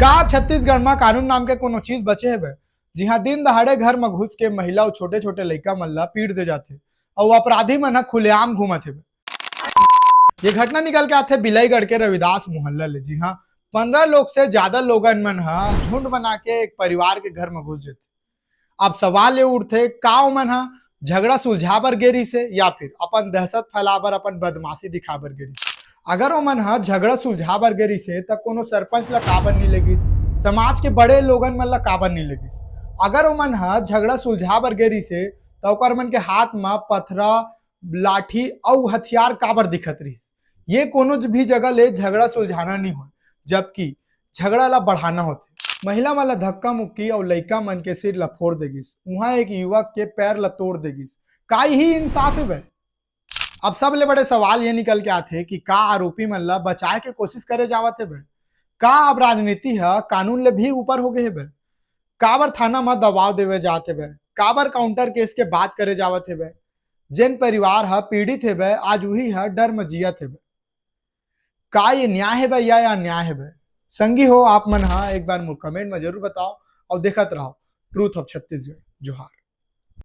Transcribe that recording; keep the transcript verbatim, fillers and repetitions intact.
का अब छत्तीसगढ़ म कानून नाम के कोनो चीज बचे हेबे, जिहां दिन दहाड़े घर म घुस के महिला अउ छोटे-छोटे लइका मन ला पीट दे जाथे, अउ अपराधी मन ह खुलेआम घूमत हेबे? ये घटना निकल के आथे बिलाईगढ़ के रविदास मोहल्ला ले, जिहां पंद्रह लोग से ज्यादा लोगन मन ह झुंड बना के एक परिवार के घर म घुस जथे। अब सवाल ये उठथे, का ओमन ह झगड़ा सुलझा बर गे रिहिस हे या फिर अपन दहशत फैला बर, अपन बदमाशी दिखा बर गे रिहिस? अगर ओमन ह झगड़ा सुलझा बर गे रिहिस हे, त कोनो सरपंच ला काबर नहीं लेगिस? समाज के बड़े लोगन मन ला काबर नहीं लेगिस? अगर ओमन ह झगड़ा सुलझा बर गे रिहिस हे, त ओकर मन के हाथ म पथरा, लाठी अउ हथियार काबर दिखत रिहिस? ये कोनो भी जगह ले झगड़ा सुलझाना नहीं होय, जबकि झगड़ा ला बढ़ाना होथे। महिला मन ला धक्का मुक्की अउ लइका मन के सिर ला फोड़ दे गिस। उहाँ एक युवक के पैर ला तोड़ दे गिस। का यही इंसाफ हेबे? अब सबले बड़े सवाल ये निकल के आथे कि का आरोपी मन ला बचाए के कोशिश करे जावत हेबे? का अब राजनीति ह कानून ले भी ऊपर हो गए हेबे? काबर थाना म दबाव देवे जात हेबे? काबर काउंटर केस के बात करे जावत हेबे? जेन परिवार ह पीड़ित हेबे, आज उही ह डर म जियत हेबे। का ये न्याय हेबे या, या अन्याय हेबे? संगी हो, आप मन ह एक बार मोर कमेंट म जरूर बताओ अउ देखत रहो ट्रूथ ऑफ छत्तीसगढ़। जोहार।